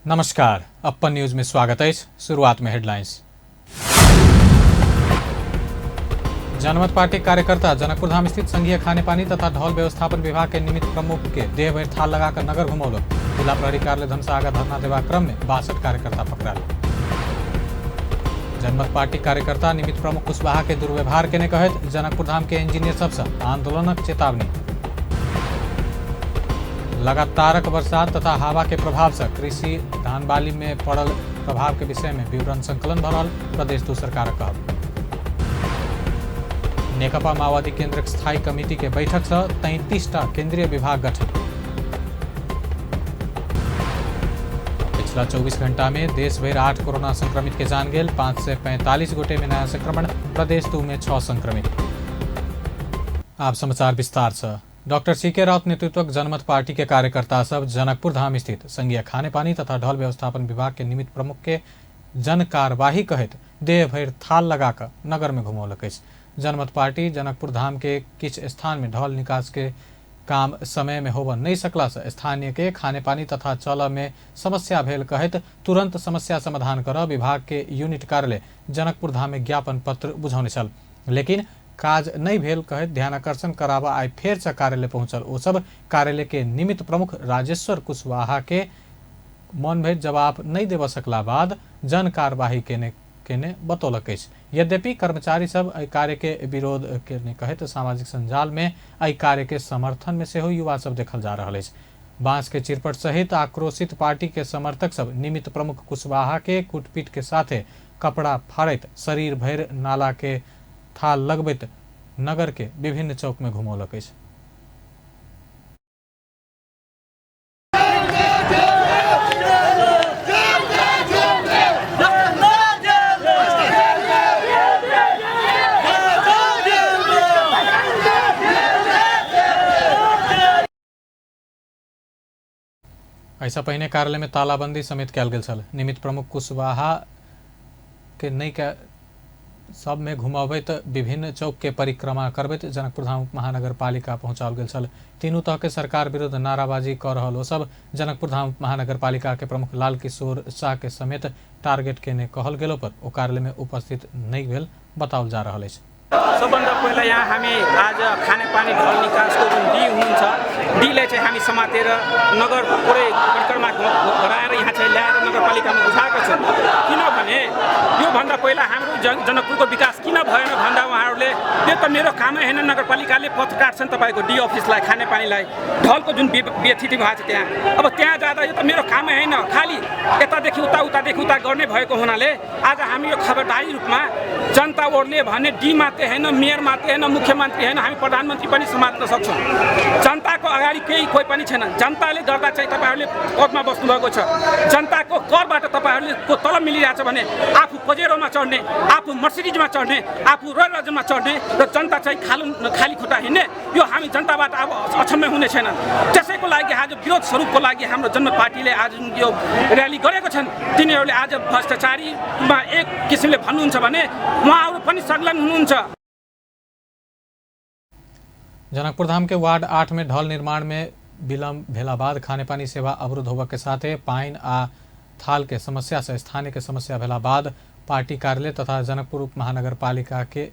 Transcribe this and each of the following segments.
नमस्कार, अप्पन न्यूज में स्वागत है। शुरुआत में हेडलाइंस। जनमत पार्टी कार्यकर्ता जनकपुर धाम स्थित संघीय खानेपानी तथा ढल व्यवस्थापन विभाग के निमित्त प्रमुख के देह भरि थाल लगाकर नगर घुमौलक। जिला प्रहरी कार्यालय धनसा आगा धरना देबाक क्रम में 62 कार्यकर्ता पकड़ायल। जनमत पार्टी कार्यकर्ता निमित्त प्रमुख कुशवाहा के दुर्व्यवहार केने कहैत जनकपुर धाम के इंजीनियर सबसँ आंदोलनक चेतावनी। लगातारक बरसात तथा हवा के प्रभाव से कृषि धान बाली में पड़ल प्रभाव के विषय में विवरण संकलन भ रहल प्रदेश दू सरकारक कहब। नेकपा माओवादी केंद्रक स्थायी कमिटी के बैठक से 33 टा केंद्रीय विभाग गठन। पिछला 24 घंटा में देश भरि 8 कोरोना संक्रमित के जान गेल। 545 गोटे में नया संक्रमण, प्रदेश 2 में 6 संक्रमित। आप समाचार विस्तार से। डॉक्टर सी के राउत नेतृत्वक जनमत पार्टी के कार्यकर्ता सब जनकपुर धाम स्थित संघीय खानेपानी तथा ढल व्यवस्थापन विभाग के निमित्त प्रमुख के जन कार्यवाही कहैत देह भरि थाल लगाकर नगर में घुमौलक अछि। जनमत पार्टी जनकपुर धाम के किछु स्थान में ढल निकास के काम समय में होबऽ नहीं सकला से स्थानीय के खानेपानी तथा चलऽ में समस्या भेल कहैत तुरंत समस्या समाधान करऽ विभाग के यूनिट कार्यालय जनकपुर धाम में ज्ञापन पत्र बुझौने छल, लेकिन काज नहीं भेल कहैत ध्यानाकर्षण कराबऽ आइ फेर से कार्यालय पहुंचल। ओ सब कार्यालय के निमित्त प्रमुख राजेश्वर कुशवाहा के मन भरि जवाब नहीं देबऽ सकला बाद जन कार्यवाही केने केने बतौलक अछि। यद्यपि कर्मचारी सब एहि कार्य के विरोध केने कहैत सामाजिक संजाल में एहि कार्य के समर्थन में सेहो युवा सब देखल जा रहल अछि। बांस के चिरपट सहित आक्रोशित पार्टी के समर्थक सब निमित्त प्रमुख कुशवाहा के कुटपीट के साथे कपड़ा फाड़ैत शरीर भरि नाला के थाल लगबैत नगर के विभिन्न चौक में घुमौलक अछि। ऐसा पहिने कार्यालय में तालाबंदी समेत कयल गेल छल। निमित्त प्रमुख कुशवाहा के नहि सब में घुमबैत विभिन्न चौक के परिक्रमा करबैत जनकपुर धाम महानगर पालिका पहुंचाओल गेल छल। तीनू तह के सरकार विरुद्ध नाराबाजी क रहल ओ सब जनकपुर धाम महानगर पालिका के प्रमुख लाल किशोर शाह के समेत टारगेट केने कहल गेलो पर ओ कार्यालय में उपस्थित नहीं भेल बताओल जा रहल अछि। सबभन्दा पहिला यहाँ हामी आज खानेपानी ढल निकासको जुन डी हुनुहुन्छ, डीलाई चाहिँ हामी समातेर नगर पुरै परिक्रमा गराएर यहाँ चाहिँ ल्याएर नगरपालिकामा बुझाएका छौँ। किनभने योभन्दा पहिला हाम्रो जनकपुरको विकास किन भएन भन्दा उहाँहरूले त्यो त मेरो कामै होइन, नगरपालिकाले पथ काट्छन् तपाईँको डी अफिसलाई, खानेपानीलाई, ढलको जुन व्यथिति भएको छ त्यहाँ, अब त्यहाँ जाँदा यो त मेरो कामै होइन, खालि यतादेखि उता उतादेखि उता गर्ने भएको हुनाले आज हामी यो खबरदारी रूपमा जनता ओर्ले भने डी मात्रै होइन, मेयर मात्रै होइन, मुख्यमन्त्री होइन, हामी प्रधानमन्त्री पनि समात्न सक्छौँ। जनताको अगाडि केही कोही पनि छैन। जनताले गर्दा चाहिँ तपाईँहरूले पदमा बस्नुभएको छ। जनताको करबाट तपाईँहरूले को तलब मिलिरहेछ भने आफू पजेरोमा चढ्ने, आफू मर्सिडिजमा चढ्ने, आफू रोयल रजमा चढ्ने र जनता चाहिँ खाली खुट्टा हिँड्ने, यो हामी जनताबाट अब अक्षम्य हुने छैन। त्यसैको लागि आज विरोध स्वरूपको लागि हाम्रो जनमत पार्टीले आज यो र्याली गरेको छन्। तिनीहरूले आज भ्रष्टाचारीमा एक किसिमले भन्नुहुन्छ भने उहाँहरू पनि संलग्न हुनुहुन्छ। जनकपुर धाम के वार्ड 8 में ढल निर्माण में विलम्ब भेला बाद खानेपानी सेवा अवरुद्ध होबऽ के साथे पानि आ थाल के समस्या से स्थानीय के समस्या भेला बाद पार्टी कार्यालय तथा जनकपुर उप महानगरपालिका के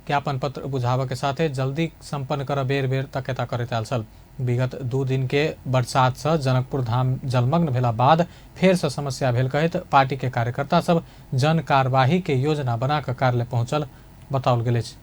ज्ञापन पत्र बुझाबऽ के साथे जल्दी संपन्न कर बेर बेर तकेता करैत आयल छल। विगत 2 दिन के बरसात से जनकपुर धाम जलमग्न भेला बाद फेर से समस्या भेल कहैत पार्टी के कार्यकर्ता सब जन कार्यवाही के योजना बना कऽ कार्यालय पहुंचल बताओल गेल अछि।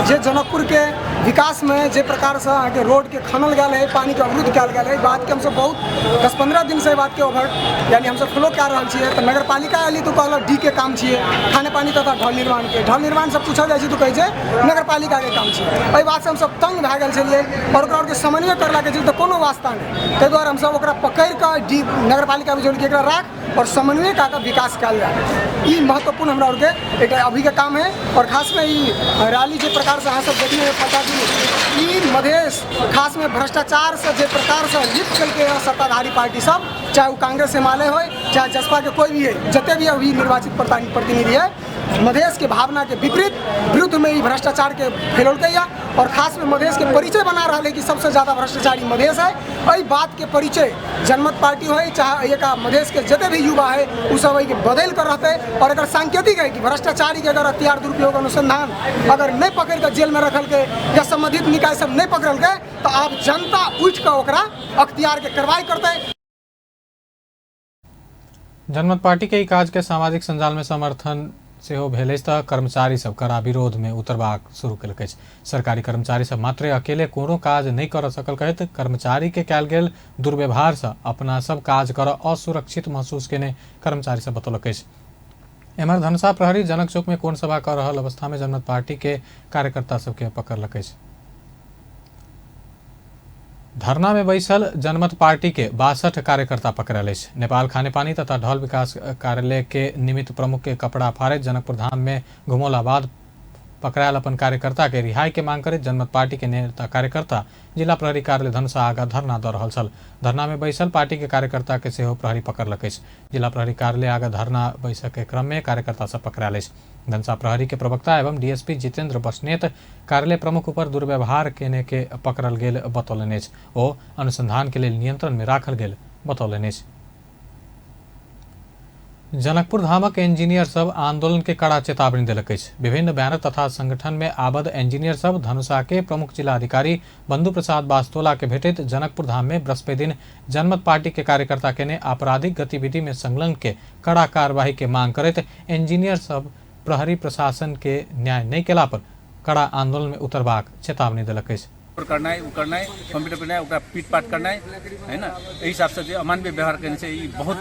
जे जनकपुर के विकास में जे प्रकार से अहाँके रोड के खनल गेल है, पानी के अवरुद्ध कयल गेल है, बात के हमसब बहुत 10-15 दिन से बात के ओवर यानी हमसब फॉलो कए रहल छियै। तऽ नगरपालिका अयली तऽ कहलक डी के काम छियै, खानेपानी तथा ढल निर्माण के। ढल निर्माण सब पूछल जाइ छै तऽ कहै छै नगरपालिका के काम छियै। एहि बात से हमसब तंग भए गेल छलियै आओर ओकरा आरके समन्वय करलाके छै तऽ कोनो वास्ता नहि। ताहि दुआरे हमसब ओकरा पकड़ि कऽ डी नगरपालिका मे जोड़ि एकरा राख और समन्वय कए कऽ विकास कयल जाय, ई महत्वपूर्ण हमरा आरके एकटा अभीके काम है। और खास में ई रैली जे प्रकार से अहाँ सब देखने पता ई मधेश खास में भ्रष्टाचार से जे प्रकार से लिप्त कलकै हँ सत्ताधारी पार्टी सब, चाहे वो कांग्रेस एमाले हो, चाहे जसपा के कोई भी है, जते भी अभी निर्वाचित प्रतिनिधि है, मधेश के भावना के विपरीत विरुद्ध में ई भ्रष्टाचार के फैलौलकै या और खास में मधेश के परिचय बना रहा है कि सबसे ज़्यादा भ्रष्टाचारी मधेश है। एहि बात के परिचय जनमत पार्टी हो चाहे एक मधेश के जते भी युवा है वो सब एहिके बदलि कर रहते। और अगर सांकेतिक है कि भ्रष्टाचारी के अगर अख्तियार दुरुपयोग अनुसंधान अगर नहीं पकड़ कर जेल में रखल या संबंधित निकाय सब नहीं पकड़ल तो आब जनता उठि कऽ ओकरा अख्तियार के कार्रवाई करतै। जनमत पार्टी के ई काज के सामाजिक संजाल में समर्थन सेहो भेल अछि तऽ कर्मचारी सब कड़ा विरोध में उतरबाक शुरू केलक अछि। सरकारी कर्मचारी सब मात्रे अकेले कोनो काज नहि कर सकल कहैत कर्मचारी के कयल गेल दुर्व्यवहार से अपना सब काज कर असुरक्षित महसूस केने कर्मचारी सब बतौलक अछि। एम्हर धनुषा प्रहरी जनक चौक में कोण सभा कर रहल अवस्था में जनमत पार्टी के कार्यकर्ता सबके पकड़लक अछि। धरना में बैसल जनमत पार्टी के 62 कार्यकर्ता पकड़ल अछि। नेपाल खानेपानी तथा ढल विकास कार्यालय के निमित्त प्रमुख के कपड़ा फाड़ैत जनकपुर धाम में घुमौला बाद पकड़ायल अपन कार्यकर्ता के रिहाई के मांग करैत जनमत पार्टी के नेता कार्यकर्ता जिला प्रहरी कार्यालय धनुषा आगा धरना दऽ रहल छल। धरना में बैसल पार्टी के कार्यकर्ता के सेहो प्रहरी पकड़लक अछि। जिला प्रहरी कार्यालय आगा धरना बैसक के क्रम में कार्यकर्ता सब पकड़ायल अछि। धनुषा प्रहरी के प्रवक्ता एवं डीएसपी जितेंद्र बस्नेत कार्यालय प्रमुख ऊपर दुर्व्यवहार केने के पकड़ल गेल बतौलनि अछि। ओ अनुसंधान के लेल नियंत्रण में राखल गेल बतौलनि अछि। जनकपुर धामक इंजीनियर सब आंदोलन के कड़ा चेतावनी देलक अछि। विभिन्न बैनर तथा संगठन में आबद्ध इंजीनियर सब धनुषा के प्रमुख जिलाधिकारी बंधु प्रसाद बास्तोला के भेटैत जनकपुर धाम में बृहस्पति दिन जनमत पार्टी के कार्यकर्ता के ने आपराधिक गतिविधि में संलग्न के कड़ा कार्यवाही के मांग करैत इंजीनियर सब प्रहरी प्रशासन के न्याय नहीं केला पर कड़ा आंदोलन में उतरबाक चेतावनी देलक अछि। करनाइ ओ करनाइ कम्प्यूटर पेनाइ ओकरा पीटपाट करनाइ है ना, एहि हिसाबसँ जे अमानवीय व्यवहार केने छै ई बहुत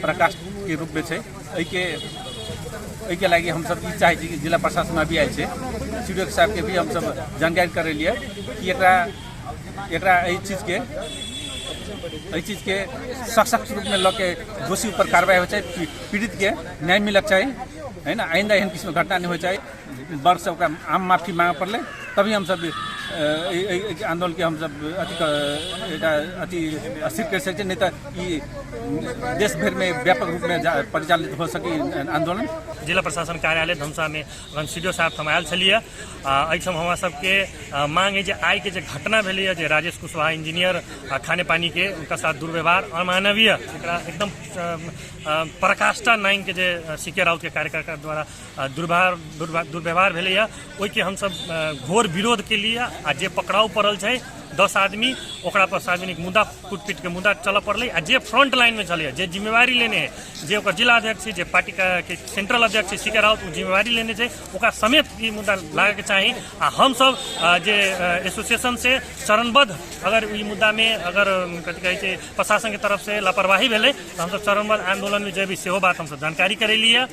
पराकाष्ठके रूपमे छै। एहिके लागि हमसब ई चाहै छी कि जिला प्रशासन अभी आयल छै, सी डी ओ साहबके भी हमसब जानकारी करेलियै कि एकरा एकरा एहि चीजके सशक्त रूपमे लऽ के दोषी ऊपर कार्रवाई होइ चाही, पीड़ितके न्याय मिलक चाही है ना, आइंदा एहन किस्मके घटना नहि होइ चाही। वर्ष ओकरा आम माफी मांगऽ पड़लै तभी हमसब आंदोलन के हमसब अथी अथी स्थिर कर सकै छी, नहीं तऽ ई देश भरि में व्यापक रूप में परिचालित हो सकी आंदोलन। जिला प्रशासन कार्यालय धनुषा में अखन सी डी ओ साहब हम आयल छलियै। एहिठाम हमरा सबके मांग है जे आइ के जे घटना भेलैए जे राजेश कुशवाहा इंजीनियर खाने पानी के उनका साथ दुर्व्यवहार अमानवीय एकरा एकदम पराकाष्ठा नाइन के जे सी के राउत के कार्यकर्ता द्वारा दुर्व्यवहार भेलैए ओहिके हमसब घोर विरोध केलिए। आ जे पकड़ाव पड़ल छै 10 आदमी ओकरा पर सार्वजनिक मुद्दा कुटपीट के मुद्दा चलऽ पड़लै। आ जे फ्रंट लाइन में छलैए, जे जिम्मेवारी लेने है, जे ओकर जिला अध्यक्ष छै, जे पार्टी के सेंट्रल अध्यक्ष छै सी के राउत, ओ जिम्मेवारी लेने छै, ओकरा समेत ई मुद्दा लागैके चाही। आ हमसब जे एसोसिएशन से चरणबद्ध अगर ई मुद्दामे अगर कथी कहै छै प्रशासन के तरफ से लापरवाही भेलै तऽ हमसब चरणबद्ध आंदोलन में जेबै, सेहो बात हमसब जानकारी करेलिए।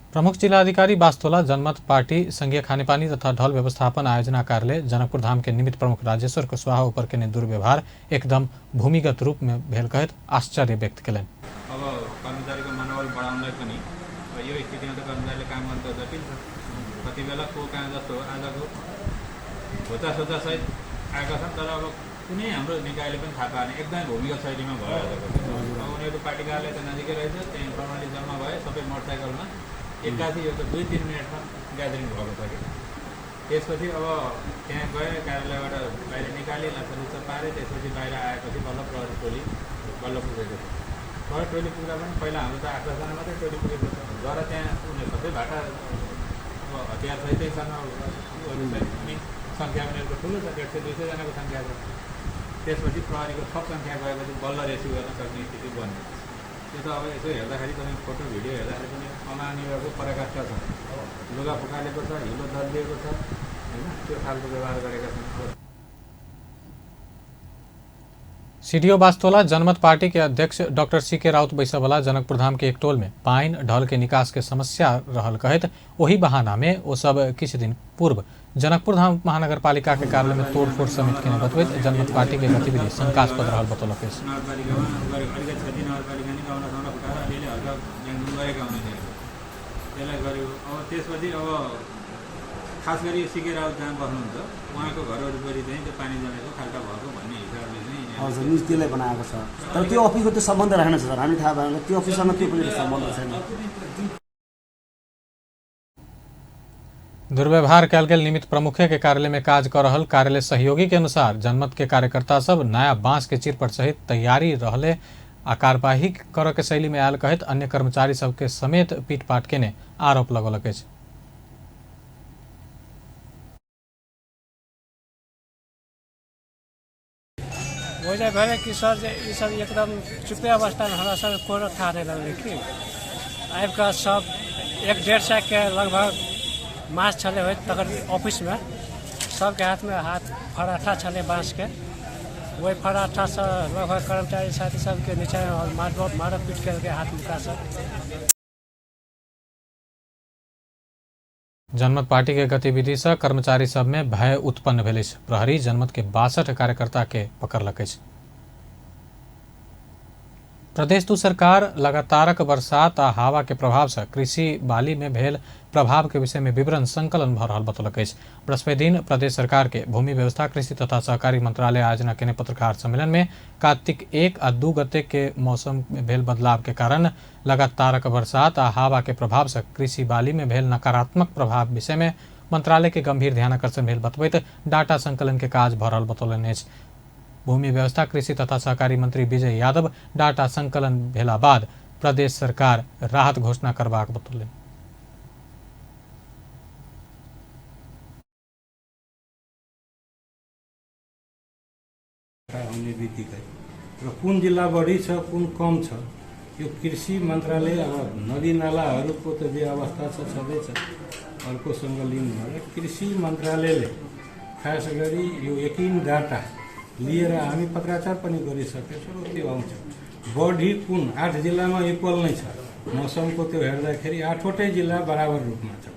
प्रमुख जिलाधिकारी बास्तोला जनमत पार्टी संघीय खानेपानी तथा ढल व्यवस्थापन आयोजना कार्यालय जनकपुर धाम के निमित्त प्रमुख राजेश्वर कुशवाहा ऊपर केने दुर्व्यवहार एकदम भूमिगत रूप में भेल कहैत आश्चर्य व्यक्त केलनि। अब कर्मचारीको मनोबल बढाउनलाई पनि यो स्थितिमा त कर्मचारीले काम गर्नु त जटिल छ। कति बेला को कहाँ जस्तो आजको होचा सोचा सहित आएका छन्, तर अब कुनै हाम्रो निकायले पनि थाहा पाएन, एकदमै भूमिगत शैलीमा भयो आजको। अब उनीहरूको पार्टी कार्यालय त नजिकै रहेछ, त्यहाँ इन्फर्मली जम्मा भए सबै मोटरसाइकलमा एक्कासी यो त 2-3 मिनटमा ग्यादरिङ भएको छ कि। त्यसपछि अब त्यहाँ गए, कार्यालयबाट बाहिर निकाले, लछलुच्छ पारे, त्यसपछि बाहिर आएपछि बल्ल प्रहरी टोली बल्ल पुगेको छ। प्रहरी टोली पुग्दा पनि पहिला हाम्रो त 8-10जना मात्रै टोली पुगेको छ। गएर त्यहाँ उनीहरू सबै भाटा अब हतियार सहितै छन्, अनि सङ्ख्या उनीहरूको ठुलो छ, 150-200 जनाको सङ्ख्या छ। त्यसपछि प्रहरीको थप सङ्ख्या गएपछि बल्ल रेस्क्यु गर्न सक्ने स्थिति बन्यो। त्यो त अब यसो हेर्दाखेरि तपाईँ फोटो भिडियो हेर्दाखेरि पनि अमानवीयको पराकाष्ठा छ, लुगा फुकालेको छ, हिलो दलिएको छ होइन, त्यो खालको व्यवहार गरेका छन्। सीडीओ बास्तोला जनमत पार्टी के अध्यक्ष डॉक्टर सी के राउत बैसवला जनकपुर धाम के एक टोल में पाइन ढल के निकास के समस्या रहल कहैत ओही बहाना में ओ सब किछु दिन पूर्व जनकपुर धाम महानगरपालिका के कार्यालय में तोड़फोड़ समेत केने बतबैत जनमत पार्टी के गतिविधि शंकास्पद रहल बतौलक अछि। त्यसपछि अब खास गरी सी के राउत जहाँ बस्नुहुन्छ उहाँको घर वरिपरि चाहिँ त्यो पानी जमेको खाल्टा भएको भन्ने हिसाबले चाहिँ हजुर, न्युज त्यसलाई बनाएको छ, तर त्यो अफिसको त्यो सम्बन्ध राखेन सर। हामी थाहा भएन त्यो अफिससँग त्यो प्रोजेक्टको सम्बन्ध छैन। दुर्व्यवहार कयल गेल निमित्त प्रमुखे के कार्यालय में काज कर रहल कार्यालय सहयोगी के अनुसार जनमत के कार्यकर्ता सब नया बांस के चिरपट सहित तैयारी रहले आ कार्यवाही करऽ के शैली में आयल कहैत अन्य कर्मचारी सबके समेत पीटपाट केने आरोप लगौलक अछि। वजह भेलै कि सर जे ई सब एकदम चुपे अवस्थामे हमरा सब कोनो थाहा नहि लगलै कि आबि कऽ सब 1-1.5 सए के लगभग माछ छलै होइत तकर ऑफिसमे सबके हाथमे हाथ फराठा छलै बाँसके, ओहि फराठासँ लगभग कर्मचारी साथी सबके नीचाँ मारपीट केलकै हाथ मुक्कासँ। जनमत पार्टी के गतिविधि से कर्मचारी सब में भय उत्पन्न भेल अछि। प्रहरी जनमत के 62 कार्यकर्ता के पकड़लक अछि। प्रदेश दू सरकार लगातारक बरसात आ हवा के प्रभाव से कृषि बाली में भेल प्रभाव के विषय में विवरण संकलन भऽ रहल बतौलक अछि। बृहस्पति दिन प्रदेश सरकार के भूमि व्यवस्था कृषि तथा सहकारी मंत्रालय आयोजना केने पत्रकार सम्मेलन में कार्तिक 1 आ 2 गते के मौसम में भेल बदलाव के कारण लगातारक बरसात आ हवा के प्रभाव से कृषि बाली में भेल नकारात्मक प्रभाव विषय में मंत्रालय के गंभीर ध्यानाकर्षण भेल बतबैत डाटा संकलन के काज भऽ रहल बतौलनि अछि। भूमि व्यवस्था कृषि तथा सहकारी मंत्री विजय यादव डाटा संकलन भेला बाद प्रदेश सरकार राहत घोषणा करबाक बतौलनि। आउने बित्तिकै र कुन जिल्ला बढी छ कुन कम छ यो कृषि मन्त्रालय अब नदी नालाहरूको त जे अवस्था छ छँदैछ, अर्कोसँग लिङ्क भएर कृषि मन्त्रालयले खास गरी यो यकिन डाटा लिएर हामी पत्राचार पनि गरिसकेछौँ र त्यो आउँछ। बढी कुन 8 जिल्लामा इक्वल नै छ, मौसमको त्यो हेर्दाखेरि 8वटै जिल्ला बराबर रूपमा छ।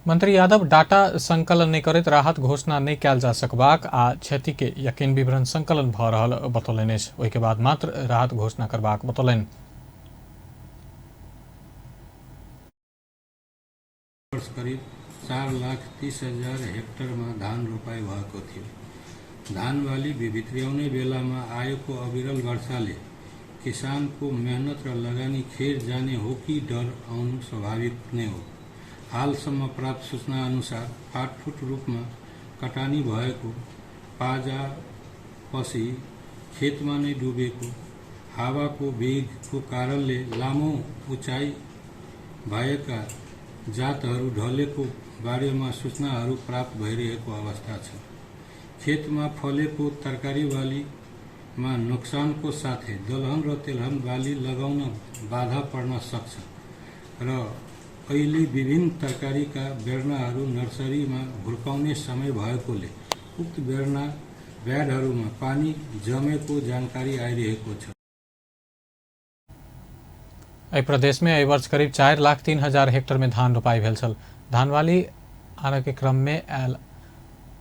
मंत्री यादव डाटा संकलन नहि करैत राहत घोषणा नहि कयल जा सकबाक आ क्षति के यकीन विवरण संकलन भऽ रहल बतौलनि अछि। ओहिके बाद मात्र राहत घोषणा करबाक बतौलनि। वर्ष करिब 4,30,000 हेक्टरमा धान रोपाई भएको थियो। धान बाली भित्र्याउने बेलामा आएको अविरल वर्षाले किसानको मेहनत र लगानी खेर जाने हो कि डर आउनु स्वाभाविक नै हो। हालसम्म प्राप्त सूचना अनुसार फाटफुट रूपमा कटानी भएको, पाजा पसी खेतमा नै डुबेको, हावाको वेगको कारणले लामो उचाइ भएका जातहरू ढलेको बारेमा सूचनाहरू प्राप्त भइरहेको अवस्था छ। खेतमा फलेको तरकारी बालीमा नोक्सानको साथै दलहन र तेलहन बाली लगाउन बाधा पर्न सक्छ र अहिले विभिन्न तरकारीका बेर्नाहरू नर्सरीमा हुर्काउने समय भएकोले उक्त बेर्ना ब्याडहरूमा पानी जमेको जानकारी आइरहेको छ। एहि प्रदेश में एहि वर्ष करीब 4,03,000 हेक्टर में धान रोपाई भेल छल। धानवाली आरह के क्रम में आयल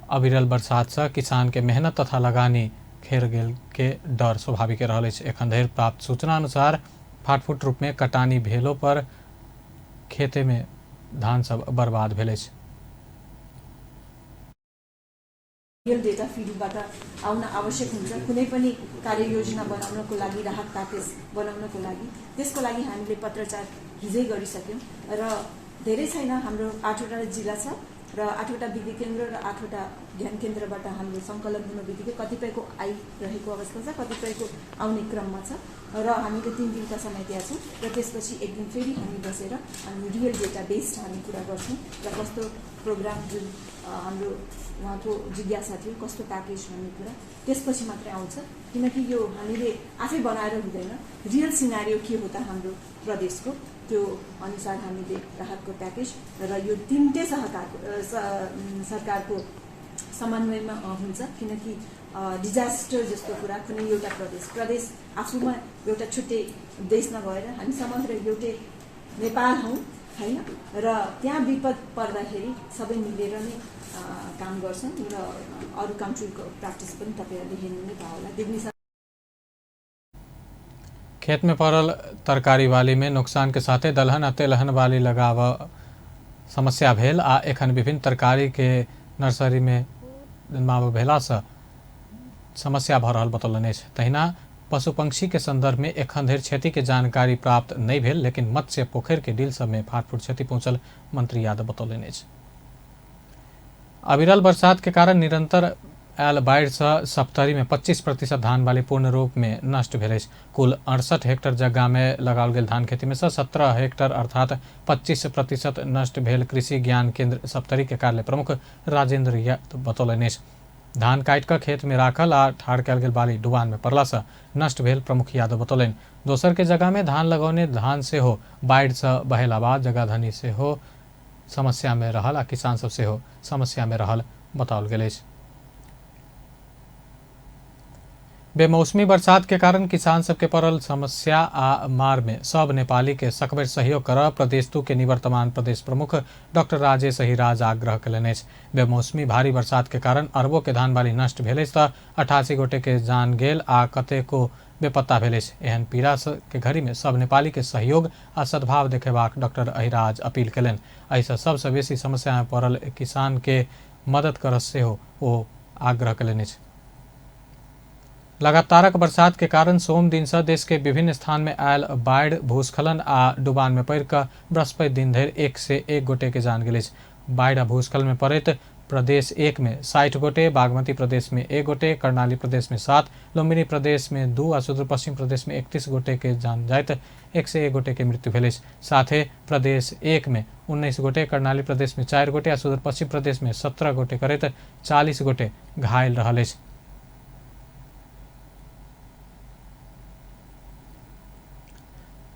अविरल बरसात से किसान के मेहनत तथा लगानी खेर गेल के डर स्वाभाविक रहल अछि। एखन धरि प्राप्त सूचना अनुसार फाटफूट रूप में कटानी भेलो पर खेते में धान सब बर्बाद भेल अछि। रियल डेटा फिडबाट आउन आवश्यक हुन्छ कुनै पनि कार्ययोजना बनाउनको लागि, राहत प्याकेज बनाउनको लागि। त्यसको लागि हामीले पत्रचार हिजै गरिसक्यौँ र धेरै छैन, हाम्रो 8वटा जिल्ला छ र 8वटा विधि केन्द्र र 8वटा ध्यान केन्द्रबाट हाम्रो सङ्कलन हुन बित्तिकै कतिपयको आइरहेको अवस्था छ, कतिपयको आउने क्रममा छ र हामीले 3 दिनका समय दिएका छौँ र त्यसपछि एक दिन फेरि हामी बसेर अनि रियल डेटा बेस्ड हामी कुरा गर्छौँ र कस्तो प्रोग्राम जुन हाम्रो उहाँको जिज्ञासा थियो कस्तो प्याकेज भन्ने कुरा त्यसपछि मात्रै आउँछ। किनकि यो हामीले आफै बनाएर हुँदैन, रियल सिनारियो के हो त हाम्रो प्रदेशको, त्यो अनुसार हामीले राहतको प्याकेज र यो तिनटै सहकारको सरकारको समन्वयमा हुन्छ। किनकि डिजास्टर जस्तो कुरा कुनै एउटा प्रदेश आफूमा एउटा छुट्टै देश नभएर हामी समग्र एउटै नेपाल हौँ हैन, र त्यहाँ विपद पर्दाखेरि सबै मिलेर नै काम गर्छौँ र अरू कन्ट्रीको प्र्याक्टिस पनि तपाईँहरूले हेर्नु नै भयो होला, देख्ने। खेत में पड़ल तरकारी वाली में नुकसान के साथे दलहन आ तेलहन वाली लगाव समस्या भेल आ एखन विभिन्न तरकारी के नर्सरी में जन्माव भेलासँ समस्या भऽ रहल बतौलनि अछि। तहिना पशु पंक्षी के संदर्भ में एखन धरि क्षति के जानकारी प्राप्त नहि भेल, लेकिन मत्स्य पोखरि के डील सब में फाटफूट क्षति पहुंचल मंत्री यादव बतौलनि अछि। अविरल बरसात के कारण निरंतर आयल बाढ़ि से सप्तरी में 25% धान बाली पूर्ण रूप में नष्ट भेल अछि। कुल 68 हेक्टर जगह में लगाओल गेल धान खेती में से 17 हेक्टर अर्थात 25% नष्ट भेल कृषि ज्ञान केंद्र सप्तरी के कार्यालय प्रमुख राजेंद्र यादव बतौलनि अछि। धान काटि कऽ खेत में राखल आ ठाढ़ कयल गेल बाली डुबान में पड़ला से नष्ट भेल प्रमुख यादव बतौलनि। दोसर के जगह में धान लगौने धान सेहो बाढ़ि से बहेला बाद जगह धनी सेहो समस्या में रहल आ किसान सब सेहो समस्या में रहल बताओल गेल अछि। बेमौसमी बरसात के कारण किसान सबके पड़ल समस्या आ मार में सब नेपाली के सकबेर सहयोग कर प्रदेश 2 के निवर्तमान प्रदेश प्रमुख डॉक्टर राजेश अहिराज आग्रह कयलनि अछि। बेमौसमी भारी बरसात के कारण अरबों के धान बाली नष्ट भेल अछि तऽ 88 गोटे के जान गेल आ कतेको बेपत्ता भेल अछि। एहन पीड़ा के घड़ी में सब नेपाली के सहयोग आ सद्भाव देखेबाक डॉक्टर अहिराज अपील कयलनि। एहिसँ सबसँ बेसी समस्या में पड़ल किसान के मदद करऽ सेहो ओ आग्रह कयलनि अछि। लगातारक बरसात के कारण सोम दिन से देश के विभिन्न स्थान में आयल बाढ़ि, भूस्खलन आ डुबान में पड़ि कऽ बृहस्पति दिन धरि 101 गोटे के जान गेल अछि। बाढ़ि आ भूस्खलन में पड़ैत प्रदेश 1 में 60 गोटे, बागमती प्रदेश में 1 गोटे, कर्णाली प्रदेश में 7, लुम्बिनी प्रदेश में 2 आ सुदूर पश्चिम प्रदेश में 31 गोटे के जान जाइत 101 गोटे के मृत्यु भेल अछि। साथे प्रदेश 1 में 19 गोटे, कर्णाली प्रदेश में 4 गोटे आ सुदूर पश्चिम प्रदेश में 17 गोटे करैत 40 गोटे घायल रहल अछि।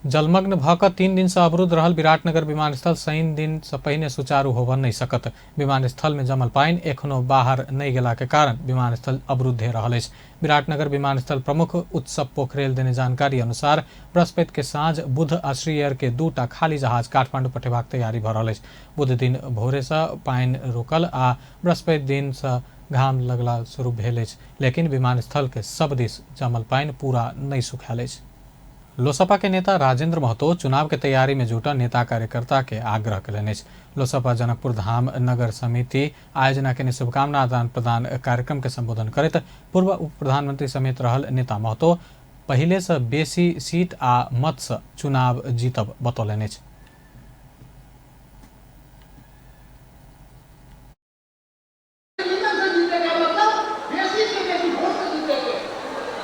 जलमग्न भऽ कऽ 3 दिन से अवरुद्ध रहल विराटनगर विमानस्थल शनि दिन से पहिने सुचारू होबऽ नहि सकत। विमानस्थल में जमल पानि एखनो बाहर नहि गेला के कारण विमानस्थल अवरुद्धे रहल अछि। विराटनगर विमानस्थल प्रमुख उत्सव पोखरेल देने जानकारी अनुसार बृहस्पति के साँझ बुध आ श्री एयर के 2टा खाली जहाज काठमांडू पठेबाक तैयारी भऽ रहल अछि। बुध दिन भोरे से पानि रोकल आ बृहस्पति दिन से घाम लगला शुरू भेल अछि, लेकिन विमानस्थल के सब दिस जमल पानि पूरा नहि सुखायल अछि। लोसपा के नेता राजेंद्र महतो चुनाव के तैयारी में जुटल नेता कार्यकर्ता के आग्रह कयलनि अछि। लोसपा जनकपुर धाम नगर समिति आयोजना केने शुभकामना आदान प्रदान कार्यक्रम के संबोधन करैत पूर्व उप प्रधानमंत्री समेत रहल नेता महतो पहिले से बेसी सीट आ मत से चुनाव जीतब बतौलनि अछि।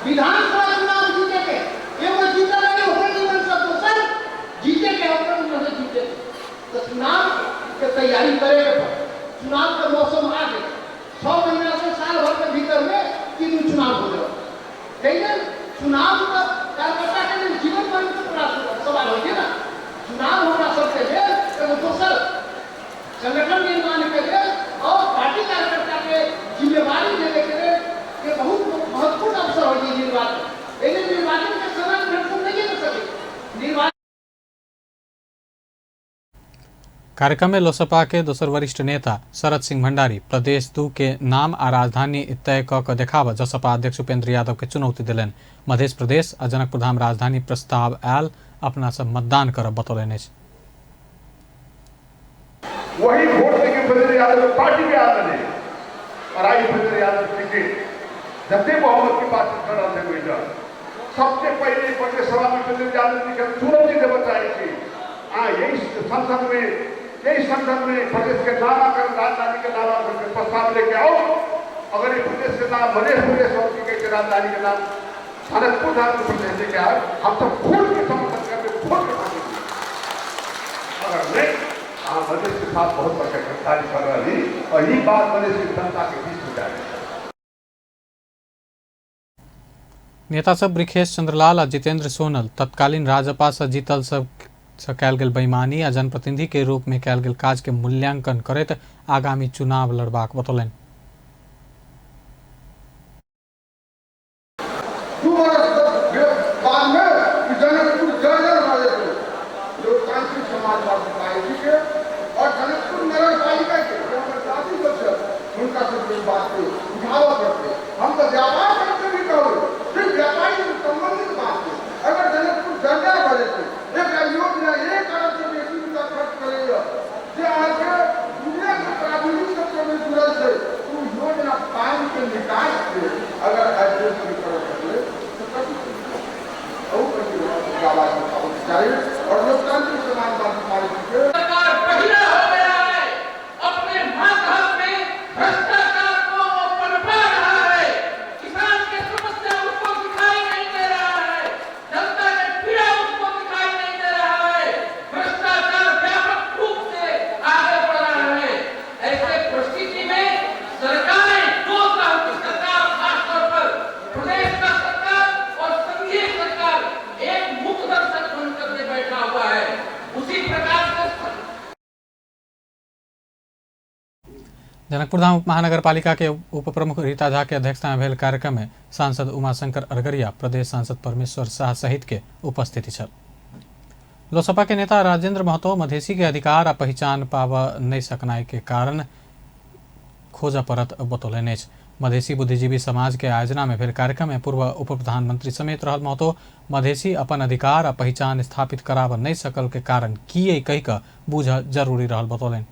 विधानसभा चुनाव जीते के एगो जीतल रही ओकर निमन से दोसर जीते के ओकर निमन से जीते के, तो चुनाव के तैयारी करे के पड़े। चुनाव के मौसम आ गए, 6 महीना से साल भर के भीतर में 3 चुनाव हो जाए। चुनाव तो कार्यकर्ता के लिए जीवन मरण के सवाल हो गया ना। चुनाव हमरा सबके लेल एगो दोसर संगठन निर्माण के लेल और पार्टी कार्यकर्ता के जिम्मेवारी लेने के लेल ये बहुत महत्वपूर्ण अवसर हो गई निर्वाचन। लेकिन निर्वाचन के समय हम नहीं कर सके। कार्यक्रम में लोसपा के दोसर वरिष्ठ नेता शरद सिंह भंडारी प्रदेश 2 के नाम आ राजधानी तय कऽ के देखाबऽ जसपा अध्यक्ष उपेंद्र यादव के चुनौती देलनि। मध्य प्रदेश आ जनकपुर धाम राजधानी प्रस्ताव आयल अपना सब मतदान करब बतौलनि अछि। वही वोट लेके उपेंद्र यादव पार्टी में आयल रहे और आई उपेंद्र यादव टिकट जते बहुमत के बात कर रहे थे सबसे पहले प्रदेश सभा में उपेंद्र यादव जी के चुनौती देना चाहे छी। यही संसद में, यही संसद में प्रदेश के नामाकरण राजधानी के नामाकरण के प्रस्ताव लेके आओ। अगर ये प्रदेश के नाम मध्य प्रदेश और के राजधानी के नाम जनकपुर धाम के प्रदेश लेके आए, हम सब खुल के समर्थन करके खुल के भागेंगे। अगर नहीं, हाँ मधेश के साथ बहुत बड़का गद्दारी कर रही और ये बात मधेश की जनता के बीच में जाएगी। नेता सब ब्रिखेश चंद्रलाल आ जितेंद्र सोनल तत्कालीन राजपा से जीतल सब से कयल गेल बेईमानी आ जनप्रतिनिधि के रूप में कयल गेल काज के मूल्यांकन करैत आगामी चुनाव लड़बाक बतौलनि। 2 वर्ष बाद में जनकपुर जर्जर भऽ जेतै। लोकतांत्रिक समाजवादी पार्टी के और जनकपुर नगर पालिका के जे हमर साथी सब छै हुनका सबके बात के उठाबऽ पड़तै। हम तऽ व्यापार सबके भी कहबै, सिर्फ व्यापारी से संबंधित बात छै। अगर जनकपुर जर्जर भऽ जेतै, एकटा योजना 1 अरब से बेसी रुपया खर्च करैया जे अहाँके चाही और लोकतांत्रिक समाजवादी पार्टी के सरकार पहला हो गया है, अपने मातहत में भ्रष्टाचार को वो पनपा रहा है, किसान के समस्या उसको दिखाई नहीं दे रहा है, जनता के पीड़ा उसको दिखाई नहीं दे रहा है, भ्रष्टाचार व्यापक रूप से आगे बढ़ रहा है। ऐसे परिस्थिति में सरकारें, दो तरह की सरकार, खासतौर पर प्रदेश का सरकार और संघीय सरकार, एक मुख दर्शक बनकर के बैठा हुआ है। उसी प्रकार से जनकपुरधाम महानगरपालिका के उप प्रमुख रीता झा के अध्यक्षता में भेल कार्यक्रम में सांसद उमाशंकर अरगरिया, प्रदेश सांसद परमेश्वर शाह सहित के उपस्थिति छल। लोसपा के नेता राजेंद्र महतो मधेसी के अधिकार आ पहिचान पाब नहीं सकनाई के कारण खोज पड़त बतौलनि अछि। मधेसी बुद्धिजीवी समाज के आयोजना में भेल कार्यक्रम में पूर्व उप प्रधानमंत्री समेत रहल महतो मधेसी अपन अधिकार आ पहिचान स्थापित कराब नहीं सकल के कारण किए कहि कऽ बूझ जरूरी रहल बतौलनि।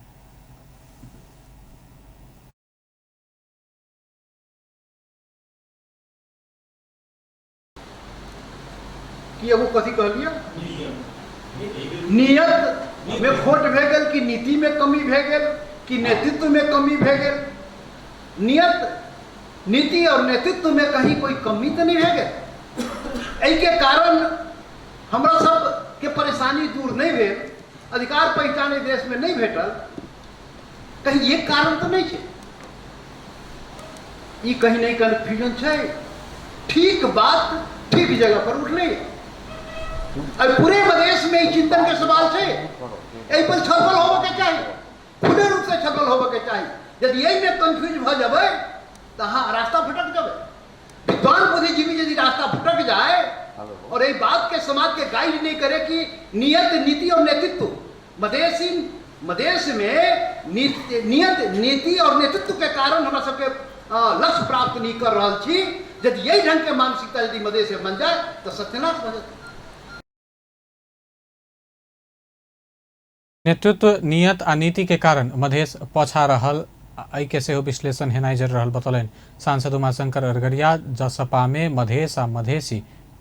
कि एगो कथी कहलिए नियत में खोट भए गेल कि नीति में कमी भए गेल कि नेतृत्व में कमी भए गेल। नियत, नीति और नेतृत्व में कहीं कोई कमी तो नहीं भए गेल। एहिके कारण हमरा सबके परेशानी दूर नहीं भेल, अधिकार पहचान एहि देश में नहीं भेटल, कहीं ये कारण तो नहीं है। ई कहीं नहीं कन्फ्यूजन है। ठीक बात ठीक जगह पर उठले। और पूरे प्रदेश में ई चिंतन के सवाल है, एहि पर छलबल होबे के चाही, खुले रूप से छलबल होबे के चाही। यदि एहि में कंफ्यूज भ जबै तो अहाँ रास्ता भटक जबै। विद्वान बुद्धिजीवी यदि रास्ता भटक जाए और एहि बात के समाज के गाइड नहीं करे कि नियत, नीति और नेतृत्व, मधेश में नियत, नीति और नेतृत्व के कारण हमरा सबके लक्ष्य प्राप्त नहीं कर रहल छी। यदि यही ढंग के मानसिकता यदि मधेश में बन जाए तो सत्यानाश भऽ जेतै। नेतृत्व, नियत आ नीति के कारण मधेश पछा रहल एहि के सेहो विश्लेषण हेनाइ जरूरी रहल बतौलनि। सांसद उमाशंकर अरगरिया जसपा में मधेश आ मधेसी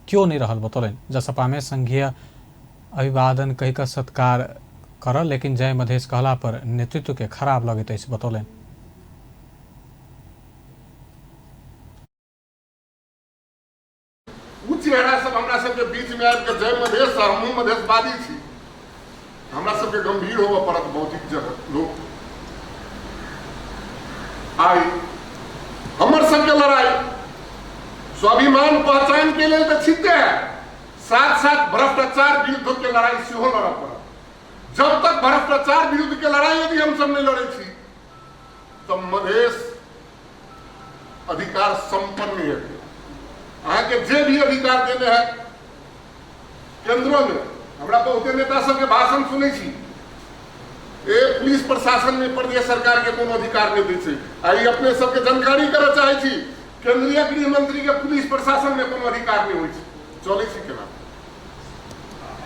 क्यों नहीं रहल बतौलनि। जसपा में संघीय अभिवादन कहि कऽ सत्कार करल, लेकिन जय मधेश कहला पर नेतृत्व के खराब लगैत अछि बतौलनि। उ चेहरा सब हमरा सबके बीच में आबि के जय मधेश, हमहूँ मधेशवादी छी, हमरा सबके गंभीर होबऽ पड़त। बौद्धिक जगत लोक आइ हमर सबके लड़ाई स्वाभिमान पहचान के लेल तऽ छिते है, साथ साथ भ्रष्टाचार विरुद्ध के लड़ाई सेहो लड़ऽ पड़त। जब तक भ्रष्टाचार विरुद्ध के लड़ाई यदि हम सब नहीं लड़े छी तो मधेश अधिकार संपन्न नहीं हेतै। अहाँके जे भी अधिकार देने है केंद्रों में, हमरा बहुते नेता सबके भाषण सुनै छी, ए पुलिस प्रशासन में प्रदेश सरकार के कोनो अधिकार नहीं दै छै। आ ई अपने सबके जानकारी करऽ चाहै छी, केंद्रीय गृह मंत्री के पुलिस प्रशासन में कोनो अधिकार नहीं होइ छै। चलै छै केना?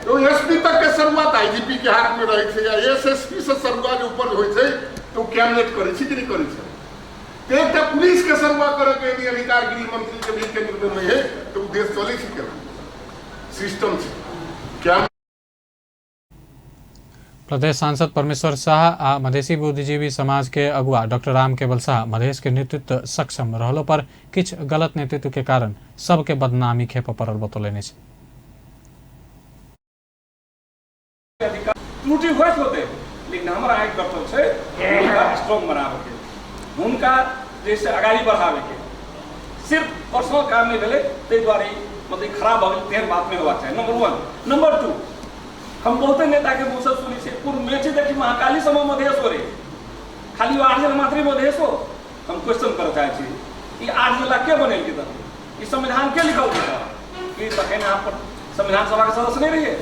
तो एसपी तक के शुरुआत आईजीपी के हाथ में रहै छै या एसएसपी से शुरुआत जे ऊपर होइ छै तो कैबिनेट करै छै कि नहीं करै छै? तो एकटा पुलिस के शुरुआत करे के यदि अधिकार गृह मंत्री के भी केंद्र में नहीं है तो उ देश चलै छै केना? सिस्टम छै। प्रदेश सांसद परमेश्वर शाह आ मधेसी बुद्धिजीवी समाज के अगुआ डॉक्टर राम केवल शाह मधेश के नेतृत्व सक्षम रहलो पर किछु गलत नेतृत्व के कारण सबके बदनामी खेप पड़ल बतौलनि अछि। त्रुटि होइत होते, लेकिन हमरा एक कर्तव्य छै हुनका स्ट्रॉन्ग बनाबे के, हुनका जैसे अगाडि बढ़ावे के। सिर्फ पर्सनल काम नहीं भेलै ताहि दुआरे मतलब खराब भऽ गेल तेहन बात नहीं होबाक चाही। नंबर 1। नंबर 2, हम बहुते नेताके मुँहसँ सुनै छियै पूर्व मेची देखी महाकाली समय मधेश हो रे, खाली 8 जिला मात्रै मधेश हो। हम क्वेश्चन करऽ चाहै छी ई 8 जिला के बनेलकै तखन? ई संविधान के लिखलकै तखन? कि तखन अहाँ संविधान सभाके सदस्य नहीं रहिए?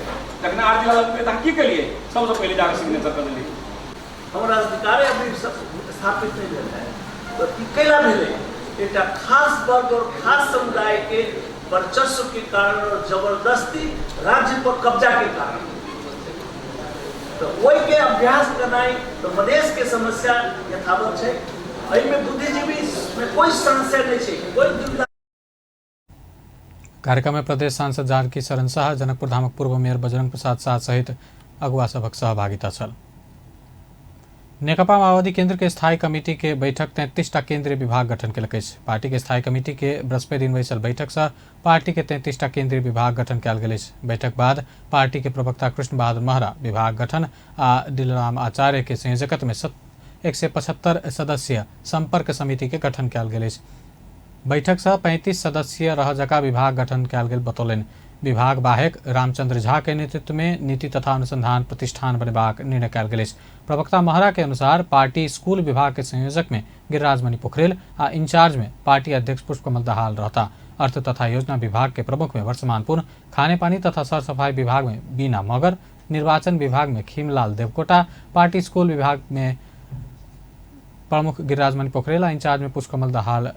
जखन 8 जिला लगतै तऽ अहाँ की केलिए? सबसँ पहिले जाके सिग्नेचर कर देलियै। हमर अधिकारे अभी स्थापित नहीं भेल है तो ई कैला भेलै? एकटा खास वर्ग और खास समुदाय के वर्चस्व के कारण और जबरदस्ती राज्य पर कब्जा के कारण। तो वही के अभ्यास करनाइ तो मधेश के समस्या यथावत है। एहिमे बुद्धिजीवी में कोई संशय नहीं छै, कोई दुविधा। कार्यक्रम में प्रदेश सांसद जानकी शरण शाह, जनकपुर धामक पूर्व मेयर बजरंग प्रसाद शाह सहित अगुवा सभक सहभागिता छल। नेकपा माओवादी केंद्र के स्थायी कमिटी के बैठक 33टा केंद्रीय विभाग गठन केलक अछि। पार्टी के स्थायी कमिटी के बृहस्पति दिन बैसल बैठक से पार्टी के 33टा केंद्रीय विभाग गठन कयल गेल अछि। बैठक बाद पार्टी के प्रवक्ता कृष्ण बहादुर महरा विभाग गठन आ दिलराम आचार्य के संयोजकत्व में 175 सदस्यीय संपर्क समिति के गठन कयल गेल अछि। बैठक से 35 सदस्यीय रह जका विभाग गठन कयल गेल बतौलनि। विभाग बाहेक रामचंद्र झा के नेतृत्व में नीति तथा अनुसंधान प्रतिष्ठान बनेबाक निर्णय कयल गेल अछि। प्रवक्ता महरा के अनुसार पार्टी स्कूल विभाग के संयोजक में गिरिराज मणि पोखरेल आ इंचार्ज में पार्टी अध्यक्ष पुष्पकमल दाहाल रहता। अर्थ तथा योजना विभाग के प्रमुख में वर्षमान पुन, खाने पानी तथा सर सफाई विभाग में बीना मगर, निर्वाचन विभाग में खीमलाल देवकोटा, पार्टी स्कूल विभाग में प्रमुख गिरिराज मणि पोखरेल आ इंचार्ज में पुष्पकमल दाहाल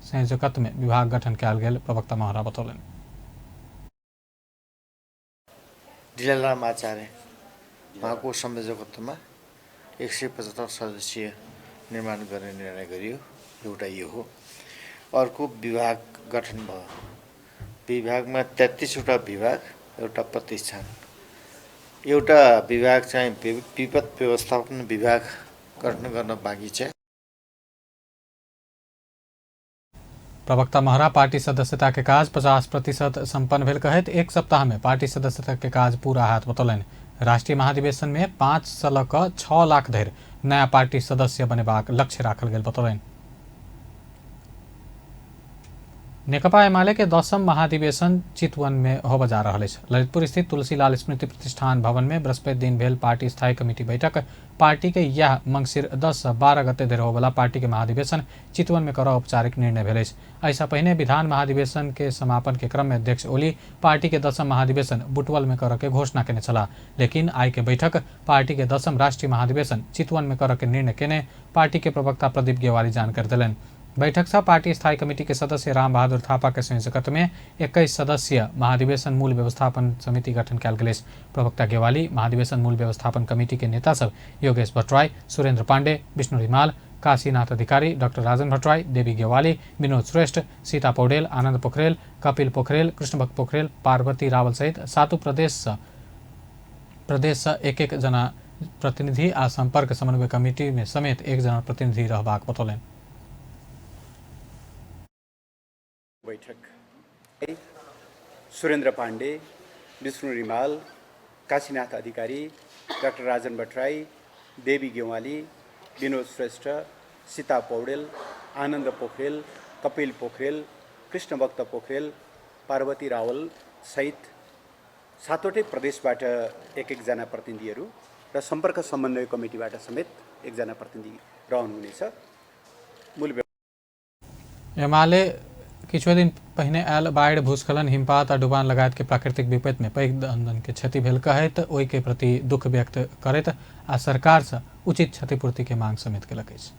संयोजकत्व में विभाग गठन कयल गेल प्रवक्ता महरा बतौलनि। दिलराम आचार्य उहाँको संयोजकत्वमा 175 सदस्यीय निर्माण गर्ने निर्णय गरियो। एउटा यो हो। अर्को विभाग गठन भयो। विभागमा 33वटा विभाग, एउटा प्रतिष्ठान, एउटा विभाग चाहिँ विपद व्यवस्थापन विभाग गठन गर्न बाँकी छ। प्रवक्ता महरा पार्टी सदस्यता के काज 50% संपन्न भेल कहैत एक सप्ताह में पार्टी सदस्यता के काज पूरा हाथ बतौलनि। राष्ट्रीय महाधिवेशन में 5 से लऽ कऽ 6 लाख धरि नया पार्टी सदस्य बनेबाक लक्ष्य राखल गेल बतौलनि। नेकपा एमाले के 10म महाधिवेशन चितवन में होबय जा रहल अछि। ललितपुर स्थित तुलसीलाल स्मृति प्रतिष्ठान भवन में बृहस्पति दिन भेल पार्टी स्थायी कमिटी बैठक पार्टी के यह मंगसिर 10 से 12 गते धरि होबला पार्टी के महाधिवेशन चितवन में करऽ औपचारिक निर्णय भेल अछि। एहिसँ पहिने विधान महाधिवेशन के समापन के क्रम में अध्यक्ष ओली पार्टी के 10म महाधिवेशन बुटवल में करऽ के घोषणा केने छलाह, लेकिन आइ के बैठक पार्टी के 10म राष्ट्रीय महाधिवेशन चितवन में करऽ के निर्णय केने पार्टी के प्रवक्ता प्रदीप गेवाली जानकारी देलनि। बैठक से पार्टी स्थायी कमिटी के सदस्य राम बहादुर थापा के संयोजकत्व में 21 सदस्यीय महाधिवेशन मूल व्यवस्थापन समिति गठन कयल गेल अछि। प्रवक्ता गेवाली महाधिवेशन मूल व्यवस्थापन कमिटी के नेता सब योगेश भट्टराई, सुरेंद्र पांडे, विष्णु रिमाल, काशीनाथ अधिकारी, डॉक्टर राजन भट्टराई, देवी गेवाली, विनोद श्रेष्ठ, सीता पौडेल, आनंद पोखरेल, कपिल पोखरेल, कृष्णभक्त पोखरेल, पार्वती रावल सहित 7 प्रदेश से एक एक जना प्रतिनिधि आ संपर्क समन्वय कमिटी में समेत 1 जना प्रतिनिधि रहबाक बतौलनि। बैठक सुरेंद्र पांडे, विष्णु रिमाल, काशीनाथ अधिकारी, डाक्टर राजन भट्टराई, देवी गेवाली, विनोद श्रेष्ठ, सीता पौडेल, आनन्द पोखरेल, कपिल पोखरेल, कृष्णभक्त पोखरेल, पार्वती रावल सहित 7वटै प्रदेशबाट एक एकजना प्रतिनिधिहरू र सम्पर्क समन्वय कमिटीबाट समेत 1जना प्रतिनिधि रहनुहुनेछ। मूल एमाले किछु दिन पहिने आयल बाढ़ि, भूस्खलन, हिमपात आ डुबान लगायत के प्राकृतिक विपत्ति में पैघ धन के क्षति भेल कहैत ओहि के प्रति दुख व्यक्त करैत आ सरकार से उचित क्षतिपूर्ति के मांग समेत केलक अछि।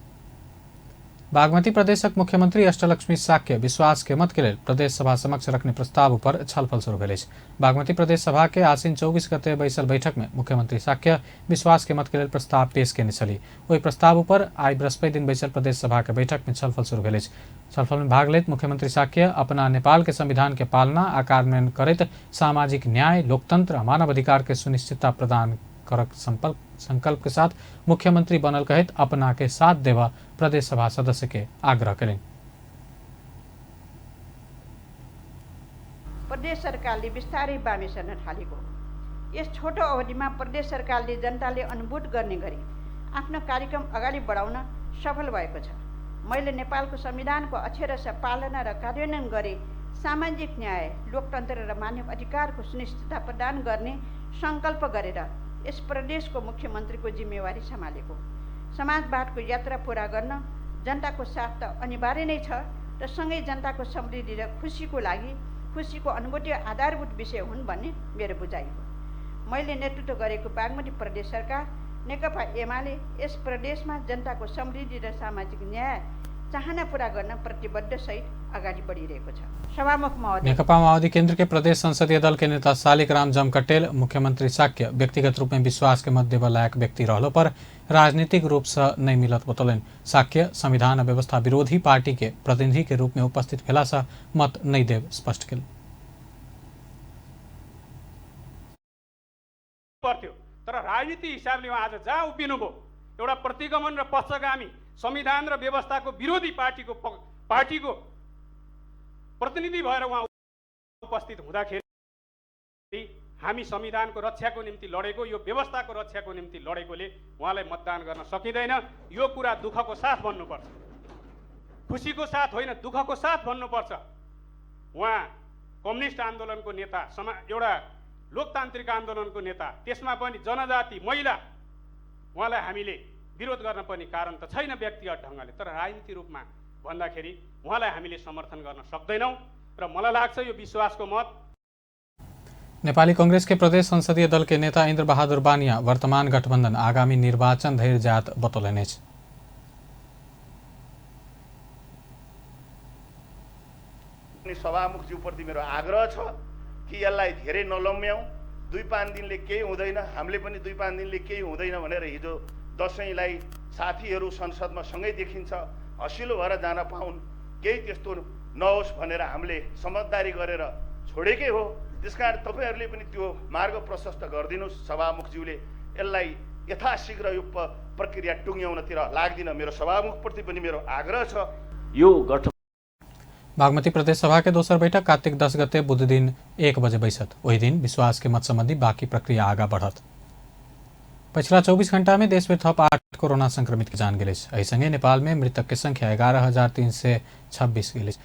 बागमती प्रदेशक मुख्यमंत्री अष्टलक्ष्मी साक्य विश्वास के मत के लेल प्रदेश सभा समक्ष रखने प्रस्ताव पर छलफल शुरू भेल अछि। बागमती प्रदेश सभा के आसिन 24 गते बैसल बैठक में मुख्यमंत्री साक्य विश्वास के मत के लेल प्रस्ताव पेश केने छली। ओहि प्रस्ताव पर आइ बृहस्पति दिन बैसल प्रदेश सभा के बैठक में छलफल शुरू भेल अछि। छलफल में भाग लैत मुख्यमंत्री साक्य अपना नेपाल के संविधान के पालना आ कार्यान्वयन करैत सामाजिक न्याय, लोकतंत्र आ मानव अधिकार के सुनिश्चितता प्रदान करक संकल्प के साथ मुख्यमंत्री बनल कहैत अपना के साथ देवा प्रदेश सभा सदस्य के आग्रह कयलनि। प्रदेश सरकारले बिस्तारै बामे सर्न थालेको यस छोटो अवधिमा प्रदेश सरकारले जनताले अनुभूत गर्ने गरी आफ्नो कार्यक्रम अगाडि बढाउन सफल भएको छ। मैले नेपालको संविधानको अक्षरशः पालना र कार्यान्वयन गरी सामाजिक न्याय, लोकतन्त्र र मानव अधिकारको सुनिश्चितता प्रदान गर्ने संकल्प गरेर यस प्रदेशको मुख्यमन्त्रीको जिम्मेवारी सम्हालेको। समाजवादको यात्रा पुरा गर्न जनताको साथ त अनिवार्य नै छ र सँगै जनताको समृद्धि र खुसीको लागि खुसीको अनुभूति आधारभूत विषय हुन् भन्ने मेरो बुझाइ हो। मैले नेतृत्व गरेको बागमती प्रदेश सरकार नेकपा एमाले यस प्रदेशमा जनताको समृद्धि र सामाजिक न्याय चाहना पूरा गर्न प्रतिबद्ध सहित अगाडि बढिरहेको छ। सभामुख महोदय, नेकपा माओवादी केंद्र के प्रदेश संसदीय दल के नेता शालिग्राम जमकटेल मुख्यमंत्री साक्य व्यक्तिगत रूप में विश्वास के मत देवा लायक व्यक्ति रहलो पर राजनीतिक रूप से नहीं मिलत बतौलनि। साक्य संविधान व्यवस्था विरोधी पार्टी के प्रतिनिधि के रूप में उपस्थित भेला से मत नहीं देव स्पष्ट केल। राजनीति हिसाबले उहाँ आज जहाँ उभिनुभयो, एउटा प्रतिगमन र पश्चगामी संविधान र व्यवस्थाको विरोधी पार्टीको प्रतिनिधि भएर उहाँ उपस्थित हुँदाखेरि हामी संविधानको रक्षाको निम्ति लडेको, यो व्यवस्थाको रक्षाको निम्ति लडेकोले उहाँलाई मतदान गर्न सकिँदैन। यो कुरा दुःखको साथ भन्नुपर्छ, खुसीको साथ होइन, दुःखको साथ भन्नुपर्छ। उहाँ कम्युनिस्ट आन्दोलनको नेता, एउटा लोकतान्त्रिक आन्दोलनको नेता, त्यसमा पनि जनजाति महिला, उहाँलाई हामीले विरोध गर्न पर्ने कारण त छैन व्यक्तिगत ढङ्गले, तर राजनीति रूपमा भन्दाखेरि उहाँलाई हामीले समर्थन गर्न सक्दैनौँ र मलाई लाग्छ यो विश्वासको मत। नेपाली कांग्रेस के प्रदेश संसदीय दल के नेता इंद्र बहादुर बानिया वर्तमान गठबंधन आगामी निर्वाचन धरि जात बतौलनि अछि। सभामुखज्यूप्रति मेरो आग्रह छ कि यसलाई धेरै नलम्ब्याउँ, 2-5 दिनले केही हुँदैन, हामीले पनि 2-5 दिनले केही हुँदैन भनेर हिजो दसैँलाई साथीहरू संसदमा सँगै देखिन्छ, हँसिलो भएर जान पाउन्, केही त्यस्तो नहोस् भनेर हामीले समझदारी गरेर छोडेकै हो। त्यसकारण तपाईँहरूले पनि त्यो मार्ग प्रशस्त गरिदिनुहोस्। सभामुखज्यूले यसलाई यथाशीघ्र यो प्रक्रिया टुङ्ग्याउनतिर लाग्दिन मेरो सभामुखप्रति पनि मेरो आग्रह छ। यो गठन बागमती प्रदेश सभा के दोसर बैठक कार्तिक 10 गते बुध दिन 1 बजे बैसत। वही दिन विश्वास के मत संबंधी बाकी प्रक्रिया आगा बढ़त। पिछला 24 घंटा में देश में थप 8 कोरोना संक्रमित के जान गेल अछि। एहि संगे नेपाल में मृतक के संख्या 11,326 गेल अछि।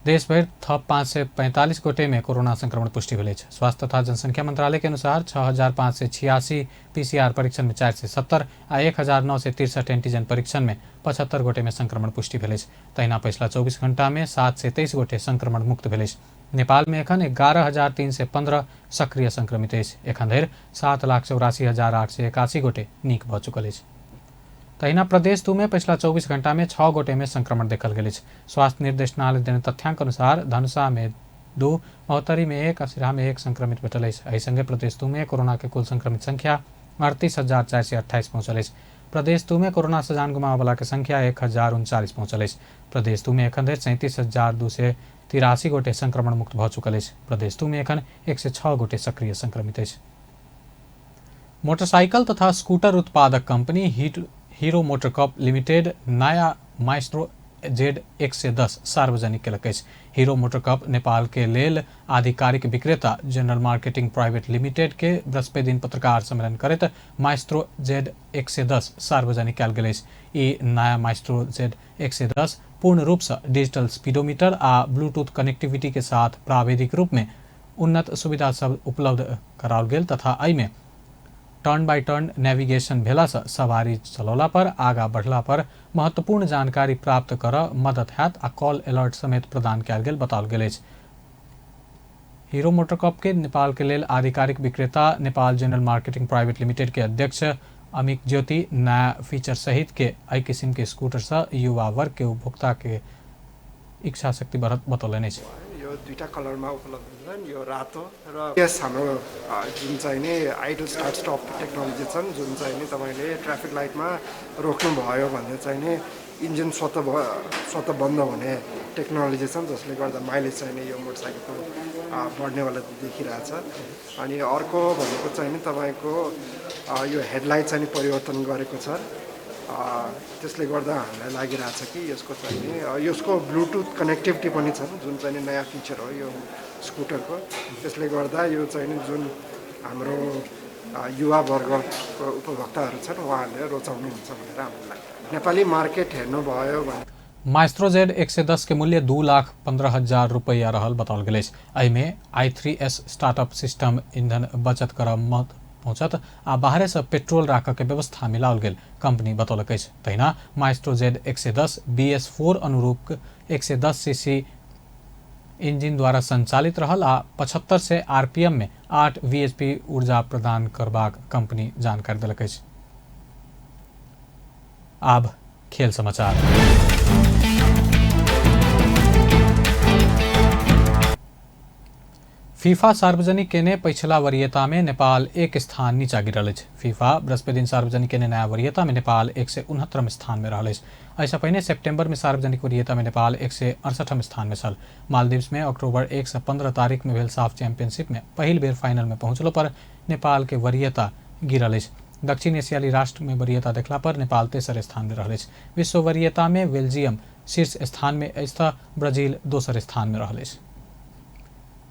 देशभरि थप 545 गोटे में कोरोना संक्रमण पुष्टि भेल अछि। स्वास्थ्य तथा जनसंख्या मंत्रालय के अनुसार 6,586 पीसीआर परीक्षण में 470 आ 1,963 एंटीजन परीक्षण में 75 गोटे में संक्रमण पुष्टि भेल अछि। तहिना पछिला 24 घंटा में 723 गोटे संक्रमण मुक्त भेल अछि। नेपाल में एखन 11,315 सक्रिय संक्रमित अछि। एखन धरि 7,84,881 गोटे नीक भऽ चुकल अछि। तहिना प्रदेश 2 में पिछला 24 घंटा में 6 गोटे में संक्रमण देखल गेल अछि। स्वास्थ्य निर्देशनालय देने तथ्यांक अनुसार धनुषा में 2, महोत्तरी में 1 आ सिराहा में 1 संक्रमित भेटल अछि। एहि संगे प्रदेश 2 में कोरोना के कुल संक्रमित संख्या 38,428 पहुंचल अछि। प्रदेश 2 में कोरोना से जान गुमाबय के संख्या 1,039 पहुंचल अछि। प्रदेश 2 में एखन धरि 37,283 गोटे संक्रमण मुक्त भऽ चुकल अछि। प्रदेश 2 में एखन 106 गोटे सक्रिय संक्रमित अछि। मोटरसाइकिल तथा स्कूटर उत्पादक कंपनी हीरो मोटरकॉर्प लिमिटेड नया माइस्ट्रो जेड 110 सार्वजनिक केलक अछि। हीरो मोटरकॉर्प नेपाल के लेल आधिकारिक विक्रेता जनरल मार्केटिंग प्राइवेट लिमिटेड के बृहस्पति दिन पत्रकार सम्मेलन करैत माइस्ट्रो जेड 110 सार्वजनिक कयल गेल अछि। ई नया माइस्ट्रो जेड 110 पूर्ण रूप से डिजिटल स्पीडोमीटर आ ब्लूटूथ कनेक्टिविटी के साथ प्राविधिक रूप में उन्नत सुविधा सब उपलब्ध कराओल गेल तथा एहिमे टर्न बाय टर्न नेविगेशन भेलासँ सवारी चलौला पर आगा बढ़ला पर महत्वपूर्ण जानकारी प्राप्त करऽ मदद हैत आ कॉल अलर्ट समेत प्रदान कयल गेल बताओल गेल अछि। हीरो मोटरकॉर्प के नेपाल के लेल आधिकारिक विक्रेता Nepal general marketing private limited के अध्यक्ष अमित ज्योति नया फीचर सहित के एहि किसिम के स्कूटर से युवा वर्ग के उपभोक्ता के इच्छा शक्ति बढ़त बतौलनि अछि। यो दुईटा कलरमा उपलब्ध हुन्छन्, यो रातो र यस हाम्रो जुन चाहिँ नि आइडल स्टार्ट स्टप टेक्नोलोजी छन्, जुन चाहिँ नि तपाईँले ट्राफिक लाइटमा रोक्नुभयो भने चाहिँ नि इन्जिन स्वतः बन्द हुने टेक्नोलोजी छन्, जसले गर्दा माइलेज चाहिँ नि यो मोटरसाइकलको बढ्नेवाला देखिरहेछ। अनि अर्को भनेको चाहिँ नि तपाईँको यो हेडलाइट चाहिँ नि परिवर्तन गरेको छ, त्यसले गर्दा हामीलाई लागिरहेछ कि यसको चाहिँ नि यसको ब्लुटुथ कनेक्टिभिटी पनि छ, जुन चाहिँ नि नयाँ फिचर हो यो स्कुटरको। त्यसले गर्दा यो चाहिँ नि जुन हाम्रो युवावर्गको उपभोक्ताहरू छन् उहाँहरूले रुचाउनुहुन्छ भनेर हामीलाई लाग्छ। नेपाली मार्केट हेर्नुभयो भने माइस्ट्रो जेड 110 के मूल्य 2,15,000 रुपैया रहल बताओल गेल अछि। एहिमे i3S startup system ईंधन बचत करऽ मत पहुँचत आ बाहरे से पेट्रोल राखऽ के व्यवस्था मिलाओल गेल कंपनी बतौलक अछि। तहिना माइस्ट्रो जेड 110 BS4 अनुरूप 110 सीसी इंजिन द्वारा संचालित रहल आ 75 से आरपीएम में 8 VHP ऊर्जा प्रदान करबाक कंपनी जानकारी देलक अछि। आब खेल समाचार। फीफा सार्वजनिक केने पछिला वरीयता में नेपाल 1 स्थान नीचा गिरल अछि। फीफा बृहस्पति दिन सार्वजनिक केने नया वरीयता में नेपाल 169 स्थान में रहल अछि। एहिसँ पहिने सेप्टेम्बर में सार्वजनिक वरीयता में नेपाल 168 स्थान में छल। मालदीव्स में अक्टूबर 1 से 15 तारीख में भेल साफ चैंपियनशिप में पहिल बेर फाइनल में पहुंचलो पर नेपाल के वरीयता गिरल अछि। दक्षिण एशियाली राष्ट्र में वरीयता देखला पर नेपाल तेसर स्थान में रहल अछि। विश्व वरीयता में बेल्जियम शीर्ष स्थान में अछि त ब्राजील दोसर स्थान में रहल अछि।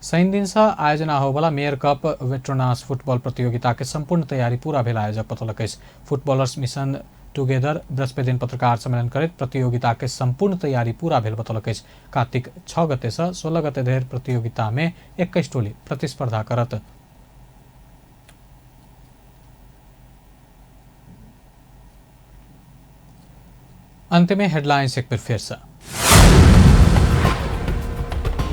शनि दिन से आयोजना होबला मेयर कप वेट्रोनास फुटबॉल प्रतियोगिता के संपूर्ण तैयारी पूरा भेल आयोजक बतौलक अछि। फुटबॉलर्स मिशन टुगेदर बृहस्पति दिन पत्रकार सम्मेलन करैत प्रतियोगिता के संपूर्ण तैयारी पूरा भेल बतौलक अछि। कार्तिक 6 गते से 16 गते धरि प्रतियोगिता में 21 टोली प्रतिस्पर्धा करत। अंत में हेडलाइंस एक बेर फेर से।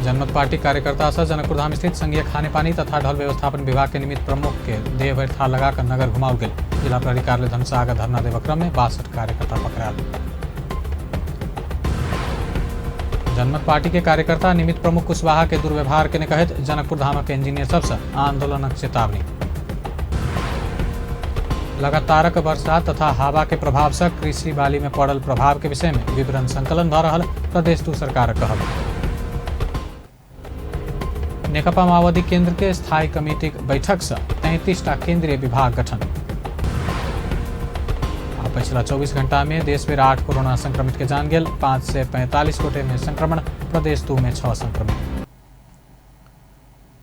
जनमत पार्टी कार्यकर्ता से जनकपुरधाम स्थित संघीय खानेपानी तथा ढल व्यवस्थापन विभाग के निमित्त प्रमुख के देह भरि थाल लगाकर नगर घुमाओल गेल। जिला प्रहरी कार्यालय धनुषा आगा धरना देव क्रम में 62 कार्यकर्ता पकड़ायल। जनमत पार्टी के कार्यकर्ता निमित्त प्रमुख कुशवाहा के दुर्व्यवहार के कहैत जनकपुरधामक इंजीनियर सबसे आंदोलनक चेतावनी। लगातारक बरसात तथा हवा के प्रभाव से कृषि बाली में पड़ल प्रभाव के विषय में विवरण संकलन भ रहल प्रदेश 2 सरकार कहब। नेकपा माओवादी केंद्र के स्थायी कमेटी बैठक से 33टा केंद्रीय विभाग गठन। पिछला 24 घंटा में देश में 8 कोरोना संक्रमित के जान गेल। 545 गोटे में संक्रमण, प्रदेश 2 में 6 संक्रमित।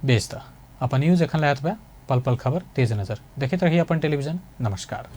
बेस त अपन न्यूज एखन लैत बा पल पल खबर तेज नजर देखैत रही अपन टेलीविजन। नमस्कार।